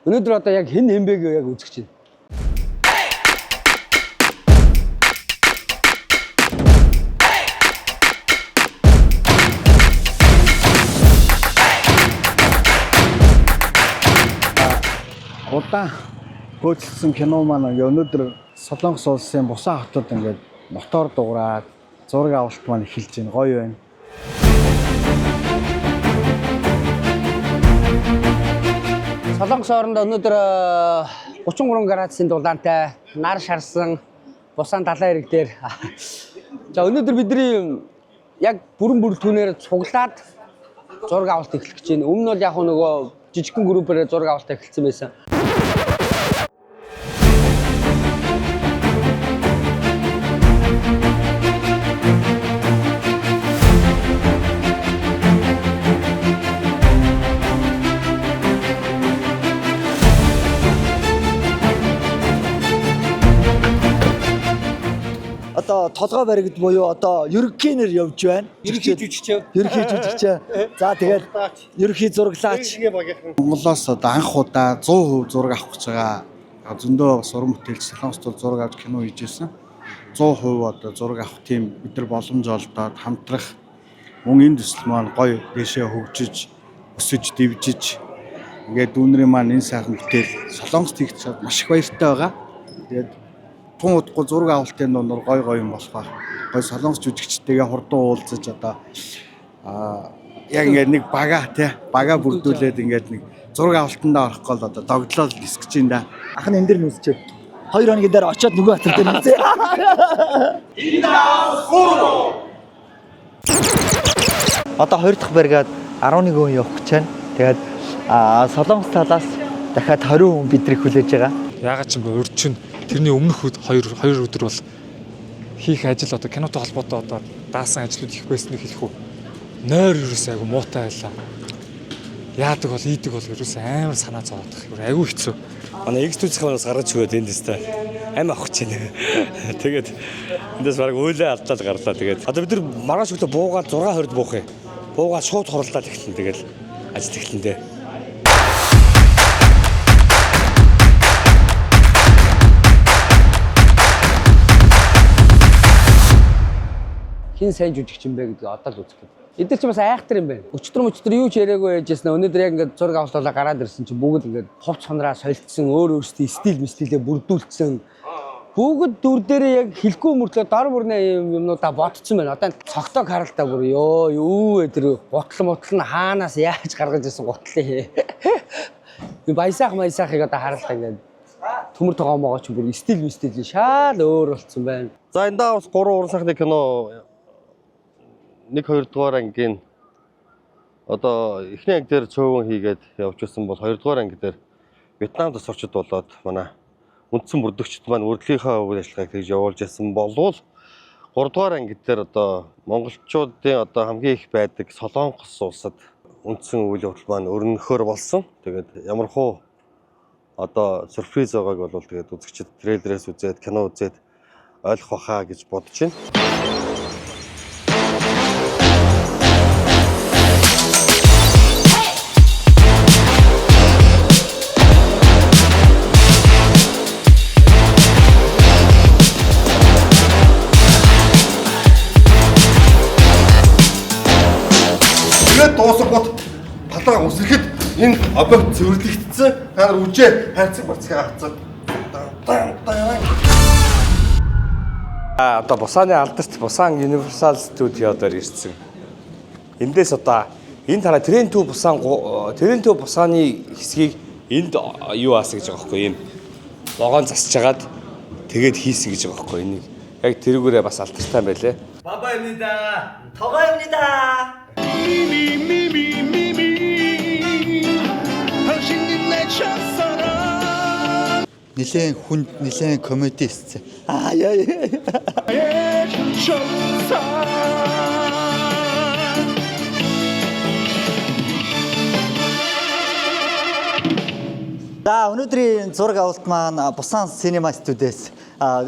Өнөөдөр одоо яг хэн хэн бэ гээ яг үзэж байна. Удаан хөөцөлдсөн кино маань ингээ өнөөдөр Солонгос улсын Бусан хотод ингээд мотор дуурайд зураг авалт маань эхэлж байна. Гоё байна. Солонгос оронд өнөөдөр 33 градусын дулаантай нар шарсан Бусан далайн эрэг дээр. За өнөөдөр бидний яг бүрэн бүрэлдэхүүнээр цуглаад зураг авалт эхлэх гэж байна. Өмнө нь бол яг нөгөө жижигхэн группээр зураг авалт эхэлсэн байсан. Одоо толгой баригд буюу одоо ерөнхийнээр явж байна. Ерөнхий жүжигч. Ерөнхий жүжигч. За тэгээд ерөнхий зураглаач. Монголоос одоо анх удаа 100% зураг авах гэж байгаа. Зөндөө бас уран бүтээлч Солонгост бол зураг авч кино хийж байсан. 100% одоо зураг авах тийм бид нар боломж олдоод хамтрах мөн энэ төсөл маань гоё дээшээ хөгжиж, өсөж, дэвжиж ингээд дүүнрийн маань энэ сайхан бүтээл Солонгост хийж чад маш их баяртай байгаа. Тэгээд тун удахгүй зураг авалтын дундуур гоё гоё юм болох байх. Гоё Солонгос жүжигчтэйгээ хурдан уулзаж одоо яг ингээд нэг бага тий бага бүрдүүлээд ингээд нэг зураг авалтандаа орох гол одоо догдлол дисгэж ин да. Ах нь энэ дэр нүсчээ. 2 хоногийн дараа очиод нөгөө хатар дээр нүсээ. Одоо 2 дахь бариад 11 хүн явах гэж байна. Тэгээд Солонгос талаас дахиад 20 хүн бидрийг хүлээж байгаа. Яагаад ч юм бэ урд чинь тэрний өмнөх хоёр өдөр бол хийх ажил одоо кинотой холбоотой одоо даасан ажлууд их байсныг хэлэх үү. Нойр ерөөсөө айгу муутай байлаа. Яадаг бол ийдэг бол ерөөсөө амар санаа зовоодох. Ер айгу хэцүү. Манай X төслийн бас гаргаж өгөөд энд өстэй амь авах гэж байна. Тэгээд эндээс баг уйлаа алдлаад гарлаа. Тэгээд одоо бид нар маргааш өглөө буугаад 6:20-д буух юм. Буугаад шууд хуралдаад эхэлнэ. Тэгээд ажил эхэлнэ дээ. Хин сайн жүжигч юм бэ гэдгийг одоо л үзэх гээд. Эдгээр чи бас айхтар юм байна. Өчтөр мөчтөр юу ч яриаггүй байжсэн. Өнөөдөр яг ингээд зураг авалтуулаа гараад ирсэн чи бүгд ингээд хувц хонраа солилцсон, өөр өөрсдийн стил мстилээ бүрдүүлсэн. Бүгд дүр дээрээ яг хэлэхгүй мөртлөө дор бүрнээ юм юмнуудаа ботцсон байна. Одоо цогтоо харалтаа бүр ёо юу вэ тэр гутал мутал нь хаанаас яаж гаргаж ирсэн гутлыг. Би баясаах маясаахыг одоо харалтаа ингээд төмөр тогоо могоо чи бүр стил мстил шал өөр болцсон байна. За энэ даа бас 3 уран сайхны кино 1 2 дугаар ангийн одоо эхний анги дээр цөөвөн хийгээд явж байсан бол 2 дугаар анги дээр Вьетнамд сурчид болоод манай үндсэн бүрдэгчд маань үрдлийнхаа үйл ажиллагааг тэгж явуулж ясан болвол 3 дугаар анги дээр одоо монголчуудын одоо хамгийн их байдаг Солонгос улсад үндсэн үйл явдал маань өрнөхөр болсон. Тэгээд ямар хуу одоо сюрприз байгааг бол тэгээд үзэгчид трейлерээс үзээд кино үзээд ойлгох баха гэж бодож байна. Тэгээд дуусангууд талаа үсрэхэд энэ объект цэвэрлэгдсэн. Та нар үжээ хайрцаг барцгаа авцсан. Дан дан Одоо Бусаны алдарт Бусан Universal Studio дээр ирсэн. Эндээс одоо энэ тараа Train to Busan Train to Busan-ы хэсгийг энд юу аасан гэж байгаа байхгүй юм. Вагон засаж хагаад тэгээд хийсэн гэж байгаа байхгүй энийг. Яг тэрүүгээрээ бас алдартай юм байлээ. Бабаимнида. Тогоимнида. Нилээн хүнд нилээн комеди сцен. Аа яа яа. За өнөөдрийн зураг авалт маань Бусан Cinema Studios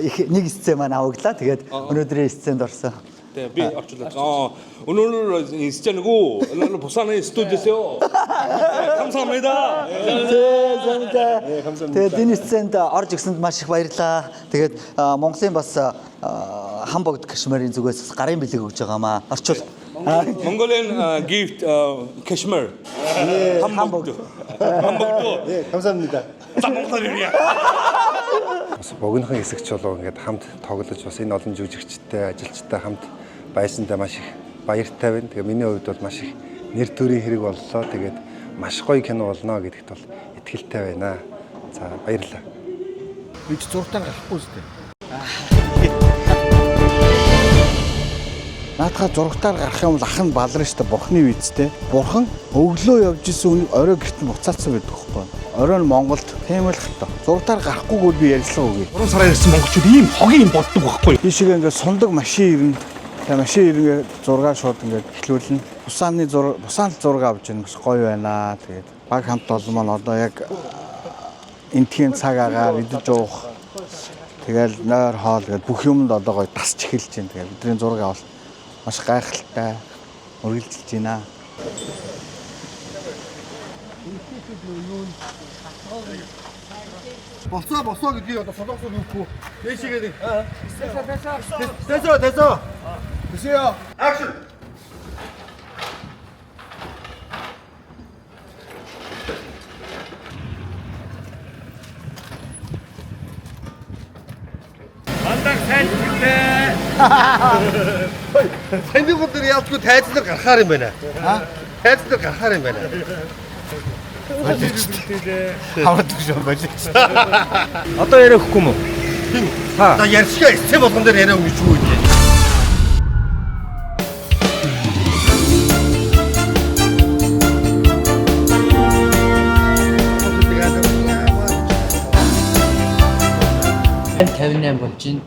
их нэг сцен маань авагдлаа. Тэгээд өнөөдрийн сценд орсон. 네, 비 орчуулаад. 오늘 시즌이고 오늘 부산의 스튜디오세요. 감사합니다. 네, 감사합니다. 감사합니다. 네, 감사합니다. Тэгээд энэ сценд орж ирсэнд маш их баярлалаа. Тэгээд Монголын бас хан богд кашмирын зүгээс бас гарын бэлэг өгж байгаамаа. Орчуул. Mongolian gift cashmere. 한복도. 한복도. 네, 감사합니다. За монголоор ярья. Бас богинохон хэсэг чулуу ингээд хамт тоглож бас энэ олон жүжигчтэй, ажилчтай хамт байсандаа маш их баяртай байна. Тэгээ миний хувьд бол маш их нэр төрийн хэрэг боллоо. Тэгээд маш гоё кино болно гэдэгт бол итгэлтэй байна. За, баярлалаа. Би ч зургатаар гарахгүй зү. Наадхаа зургатаар гарах юм бол ах нь баларна штэ, бурхны визтэй. Бурхан өглөө явж исэн үнийг орой гэрт нь буцаацсан байдаг хгүй. Орой нь Монголд, тийм л хата. Зургатаар гарахгүйгээр би ярилцлага өгье. 3 сараар ирсэн монголчууд ийм хогийн юм боддог байхгүй. Ийшээ ингээд сундаг машин ирнэ. Тэгээ машин ирнэ, зургаа шууд ингээд эхлүүлнэ. Бусааны зураг, Бусаанд зураг авч ийн бас гоё байна. Тэгээд баг хамт олон маань одоо яг энтхийн цаг агаар идэж уух. Тэгэл нойр хоол гээд бүх юмд одоо гоё тасч эхэлж байна. Тэгээд бидний зураг авалт маш гайхалтай үргэлжилж байна. Болцоо босоо гэдгийг одоо солонгосоор юухгүй. Дээшээгээ нэг. 됐어, 됐어. 드세요. Action. Саяны гол дээр яалтгүй тайзнаар гарахаар юм байна. Тайзнаар гарахаар юм байна. Хамаадаг шүү болооч. Одоо яриа өгөхгүй юм уу? За ярьчихаа эцээ болгон дээр яриа өгч юу вэ? Тань 58 болж байна.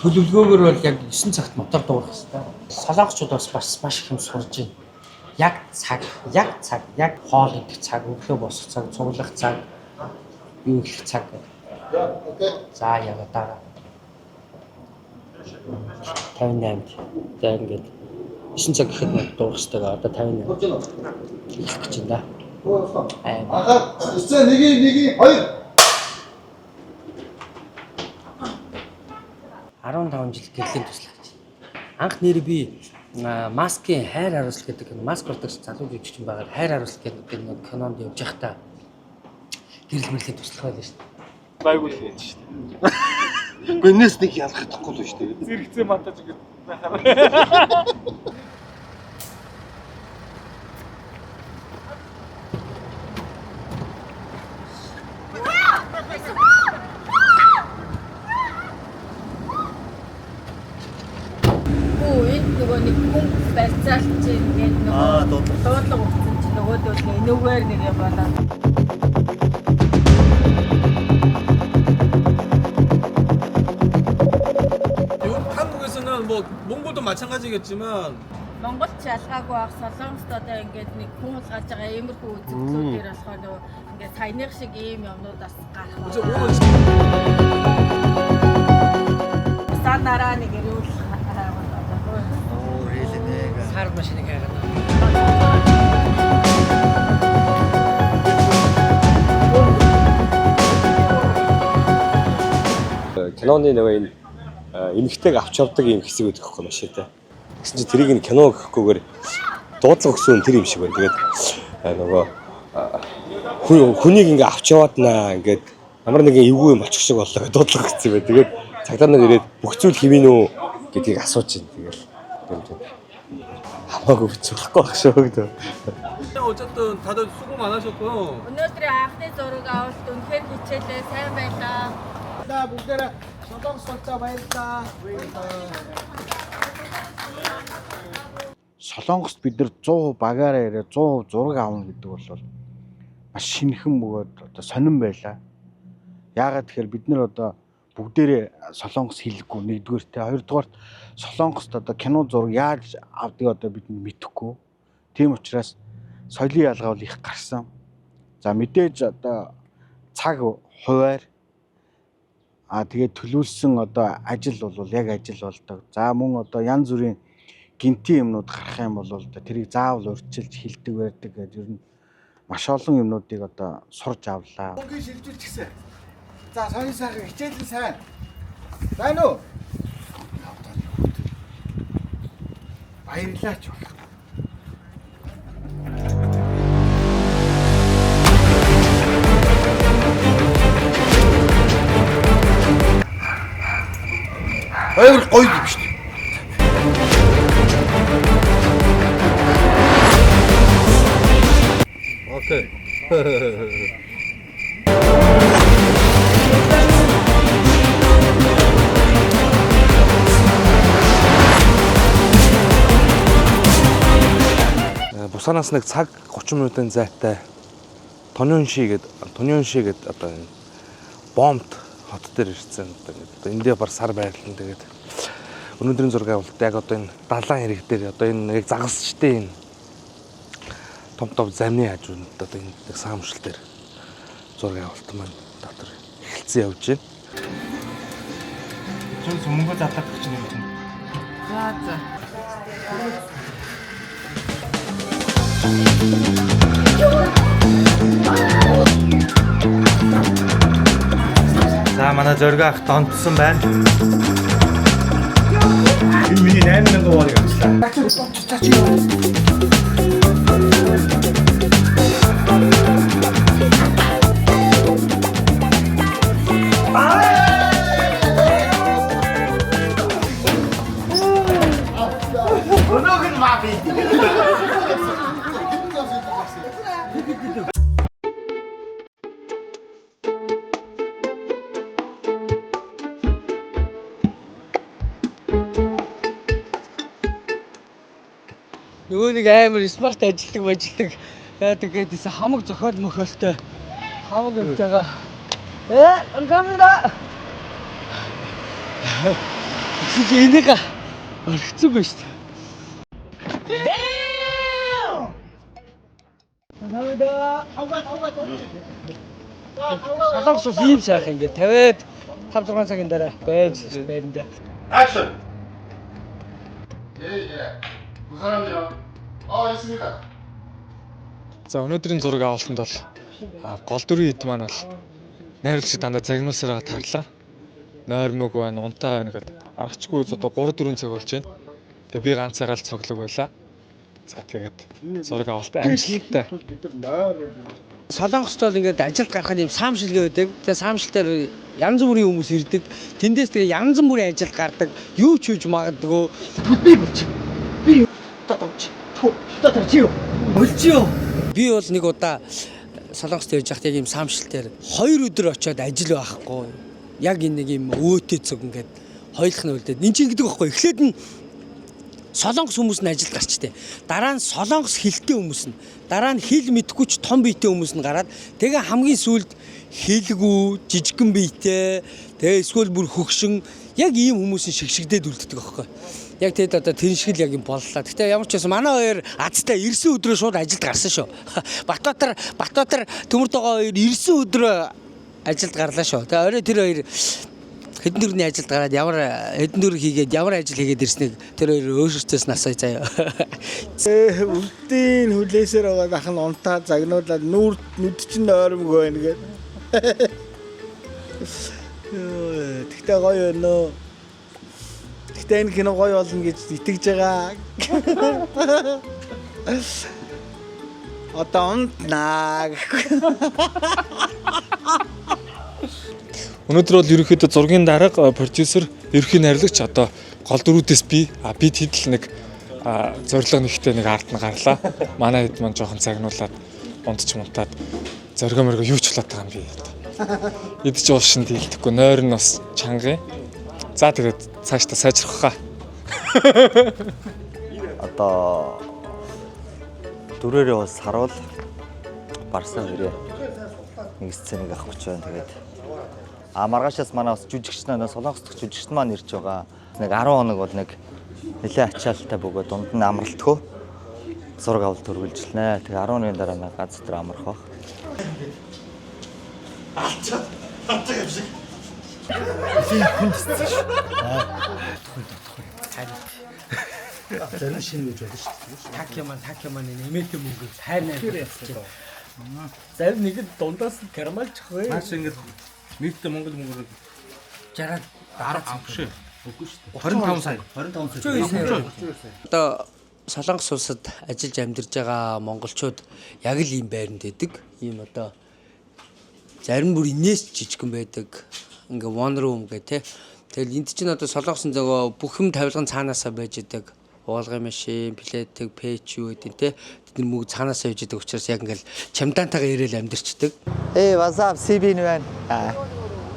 Төлөвлөгөөгөр бол яг 9 цагт мотор дуугарах хэрэгтэй. Солонгосчууд бас бас маш их юм сурж байна. Яг цаг, яг цаг, яг хоол идэх цаг, өглөө босох цаг, цуглах цаг, юу хийх цаг гэдэг. За яг дараа. 58-д. За ингээд 9 цаг гэхэд мод дуугарах хэрэгтэй. Одоо 58. Эхлэх гэж байна да. Аа. Анхаар эцээ нэг нэг хоёр. 15 жил гэрлийн туслах гэж. Анх нэр би маскын хайр харуулсал гэдэг энэ маск болдог залуу жүжигчин байгаа хайр харуулсал гэдэг нэг кинонд явж байхдаа гэрэл мэрлийн туслах байлаа шүү дээ. Байгуул яаж шүү дээ. Үгүй энэс нэг ялгахдахгүй л шүү дээ. Зэрэгцээ монтаж ингэж байхаар. Хүү энд нөгөө нэг хүн барьцаалт чи ингээд нөгөө дуудлага өгсөн чи нөгөөдөл нь энүүгээр нэг юм болоо. 한국에서는 뭐 몽골도 마찬가지겠지만 Монголч ялгаагүй байх, Солонгост одоо ингээд нэг хүн хулгайж байгаа иймэрхүү үзэгдлүүдээр болохоор нөгөө ингээд саяных шиг ийм юмнууд бас гарах байна. Санаараа нэг эрүүл одоо. Сар машиныг хайгаад. Киноны нөгөө энэ эмэгтэйг авч явдаг юм хэсэг байдаг байхгүй машинтай. Тэгсэн чинь тэрийг нь кино гэхгүйгээр дуудлага өгсөн тэр юм шиг байна. Тэгээд нөгөө хүнийг ингээ авч яваад наа ингээд ямар нэгэн эвгүй юм очих шиг боллоо гэж дуудлага өгсөн юм байна. Тэгээд цагдаа нар ирээд бүх зүйл хэмээн үү гэдгийг асууж байна. Тэгэл юм чинь хамаагүй хэцүүлэхгүй байх шүү гэдэг. 어쨌든 다들 수고 많으셨고요. Өнөөдрийн анхны зураг авалт үнэхээр хичээлээ сайн байлаа. За бүгдээрээ Солонгос улсаа баярлалаа. Солонгост бид нар 100% багаараа ирээ 100% зураг авна гэдэг бол маш шинэхэн бөгөөд одоо сонирн байлаа. Яагаад тэгэхээр бид нар одоо бүгдээрээ солонгос хэлэхгүй нэгдүгээртээ, хоёрдугаарт солонгост одоо кино зураг яаж авдгийг одоо бид мэдэхгүй. Тийм учраас соёлын ялгаа бол их гарсан. За мэдээж одоо цаг хуваар тэгээд төлөвлөсөн одоо ажил бол яг ажил болдог. За мөн одоо янз бүрийн гинтийн юмнууд гарах юм бол одоо тэрийг заавал урьдчилж хилдэг байдаг гэдэг ер нь маш олон юмнуудыг одоо сурж авлаа. Мөнгө шилжүүлчихсэн. За соёл сайхан хичээл нь сайн. Байна уу? Баярлалаа ч болох. Амар гоё юм шүү дээ. Окей. Бусанаас нэг цаг 30 минутын зайтай Тоньонши гэдэг Тоньонши гэдэг одоо энэ бомбт хот дээр ирсэн. Одоо ингээд одоо эндээ бар сар байрлал нь тэгээд өнөөдрийн зураг авалт яг одоо энэ далайн хэрэг дээр одоо энэ яг загасчтай энэ том том замны хажууд одоо энэ нэг саамшил дээр зураг авалт маань дотор эхэлсэн явж байна. Зүг мөнгө задлах гэж нэг юм. За за. За манай зөргөө ах донтсон байна. Энэ миний 8000 вон-ыг авчлаа. Нөгөө нэг амар смарт ажилтдаг ажилладаг яадаг гэдээсээ хамаг зохиол мөхөлтэй хамаг юмтайгаа камера Тэгсэн чи энийг орхицсан байж шүү дээ. Солонгос ус ийм сайхан ингээд тавиад 5 6 цагийн дараа байж байранда. Action. 예, 예. 그 사람이요. 아, 있습니다. За өнөөдрийн зураг авалтанд бол гол дүрийн хэд маань бол найруулагч дандаа загнуулсараа тарлаа. Нойрмог байна, унтаа байна гэдэг. Аргачгүй одоо 3 4 цаг болж байна. Тэгээ би ганцаараа л цоглог байлаа. За тэгээд зураг авалт амжилттай. Солонгост бол ингээд ажилд гарах юм саамшилгээ байдаг. Тэгээ саамшил дээр янз бүрийн хүмүүс ирдэг. Тэндээс тэгээ янз бүрийн ажилд гардаг. Юу ч хийж магадгүй. Би болч. Би татавч. Татавч юу? Болж юу? Би бол нэг удаа Солонгост явж байхад яг юм саамшил дээр 2 өдөр очиод ажил байхгүй. Яг энэ нэг юм өөтэй цуг ингээд хоёулах нь үлдээд. Энд чинь гэдэг байхгүй. Эхлээд нь Солонгос хүмүүс нь ажилд гарчтэй. Дараа нь солонгос хэлтэй хүмүүс нь, дараа нь хэл мэдэхгүй ч том биетэй хүмүүс нь гараад тэгээ хамгийн сүүлд хэлгүй, жижигхэн биетэй, тэгээ эсвэл бүр хөгшин яг ийм хүмүүс нь шигшигдээд үлддэг аахгүй. Яг тэгэд одоо тэр шиг л яг юм боллоо. Гэтэ ямар ч байсан манай хоёр азтай ирсэн өдрөө шууд ажилд гарсан шүү. Батбаатар Төмөрдөгөө хоёр ирсэн өдрөө ажилд гарлаа шүү. Тэгээ орой тэр хоёр хэдэн дөрөвний ажилд гараад ямар хэдэн дөрөв хийгээд ямар ажил хийгээд ирснийг тэр хоёр өөрсдөөс нь асууя заяа. Өвдийн хүлээсээр байгаа ах нь унтаа загнуулаад нүүр нүд чинь ойрмог байна гээд. Тэгтээ гоё байна нөө. Тэгтээ энэ кино гоё болно гэж итгэж байгаа. Одоо унтнаа гэхгүй. Өнөөдөр бол ерөнхийдөө зургийн дарга, продюсер, ерөнхий найруулагч одоо гол дүрүүдээс би би тэдл нэг зорилго нэгтэй нэг ард нь гарлаа. Манай хэд маань жоохон загнуулаад унтч мунтаад зориг мөргөө юу ч болоод байгаа юм би. Идэж уушин дийлдэхгүй, нойр нь бас чанга. За тэгээд цаашдаа сайжрах хаа. Одоо дөрөөрөө бол саруул барсан хэрэг нэг сценыг авах гэж байна. Тэгээд маргаашаас манай бас жүжигч нар Солонгос дахь жүжигч маань ирж байгаа. Нэг 10 хоног бол нэг нэлээд ачаалттай бөгөөд дунд нь амралтгүй зураг авалт үргэлжилнэ. Тэгээ 11-ний дараа нэг ганц өдөр амрах байх. Алчаа юм шиг. Зарим шинэ гэж болно шүү дээ. Такяман нэмэлтэн мөнгө хайр найр. Зарим нэг нь дундаас нь карамалчих вэ? Нааш ингээд нийтдээ Монгол мөнгөөр 60 10 биш ээ. Үгүй шүү дээ. 25 сая. 25 сая. 32 сая. Одоо Солонгос улсад ажиллаж амьдарч байгаа монголчууд яг л ийм байранд байдаг. Ийм одоо зарим бүр инээс жижигхэн байдаг. Ингээ one room гэх те. Тэгэл энд чинь одоо Солонгосын зөгөө бүх юм тавилган цаанаасаа байж идэг. Уулгын машин, плетэг, пэч юу гэдэг те. Тэд нар мөг цаанаасаа байж идэг учраас яг ингээл чемдантайгаа ирээл амьдэрчдэг. Эй, what's up, CB нь байна.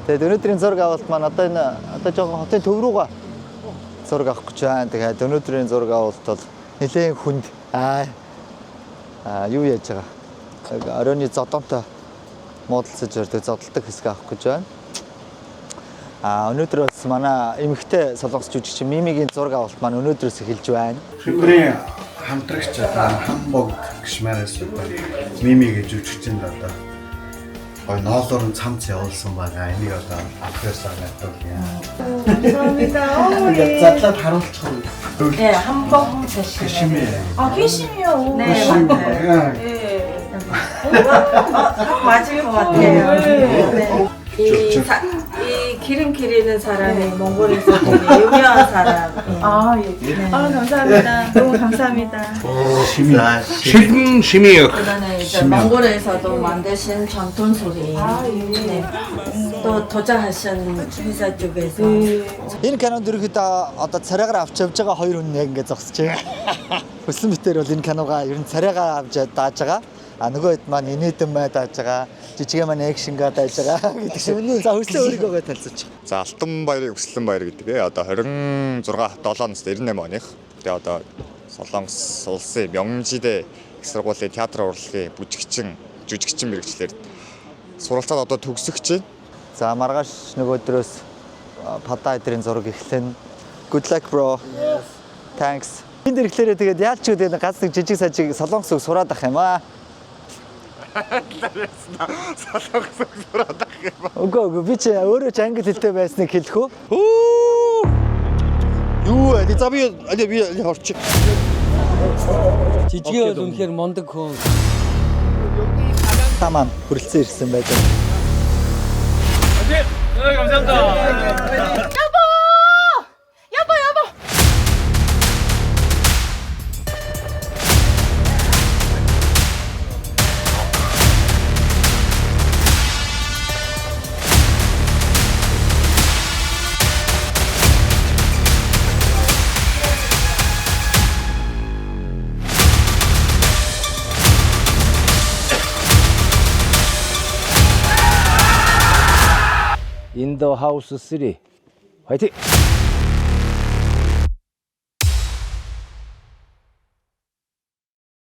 Тэгээд өнөөдрийн зураг авалт маань одоо энэ одоо жоохон хотын төв рүүгээ зураг авах гэж байна. Тэгээд өнөөдрийн зураг авалт бол нэлээд хүнд. Юу яаж байгаа? Оройны зодоонтой муудалцаж өрдөг зодтолдог хэсэг авах гэж байна. Өнөөдөр бас манай эмэгтэй солонгос жүжигчин Мимигийн зураг авалт маань өнөөдрөөс эхэлж байна. Бидний хамтрагч одоо хам богд гişмараас одоо Мими гэж жүжигчэнд одоо гой ноолоор нь цамц явуулсан байгаа. Энийг одоо авахсаа надад яа. 감사합니다. Ингээд задлаад харуулчих уу? 네, 한복 캐시미어. 아, 캐시미어. 네, 캐시미어. 맞아요. 네. 딱 맞을 것 같아요. 네. 이 기름 기리는 사람이 몽골에서 되게 유명한 사람. 아, 예. 아, 감사합니다. 너무 감사합니다. Шими. Шилэн шими. 그다음에 이제 몽골에서도 만드신 전통 소리. 네. 또 도자하신 회사 쪽에서. Энэ кинонд ерөнхийдөө одоо царайгаар авч явж байгаа хоёр хүн яг ингэ зогсож байгаа. Хүссэн битэр бол энэ киногоо ер нь царайгаар авч дааж байгаа. А нөгөө хэд маань инээдэн май дааж байгаа. Жижигэ маань экшнгаа дааж байгаа гэдэг шиг. За хүслээ өөрийгөө танилцуулж. За Алтан баярын өсөлтөн баяр гэдэг ээ одоо 26 7 настай 98 оных. Тэгээ одоо Солонгос улсын Мёнжидэ их сургуулийн театр урлагийн бүжигчин, жүжигчин мэрэгчлэр суралцаад одоо төгсөх чинь. За маргааш нөгөөдрөөс Падаа эдрийн зураг эхлэн. Good luck bro. Yes. Thanks. Энд ирэхлээрээ тэгээд яалч үү тэгээд ганц нэг жижиг сажиг солонгос үг сураад ах юм аа. Солонгос үг сураад ах юм аа. Үгүй би чи өөрөө ч англи хэлтэй байсныг хэлэх үү? Юу вэ? За би аль би хорчих. Жижигэн бол үнэхээр мундаг хүн. Та маань хүрэлцэн ирсэн байж байна. 네, 감사합니다. 여보, 여보. In the house 3. 화이팅!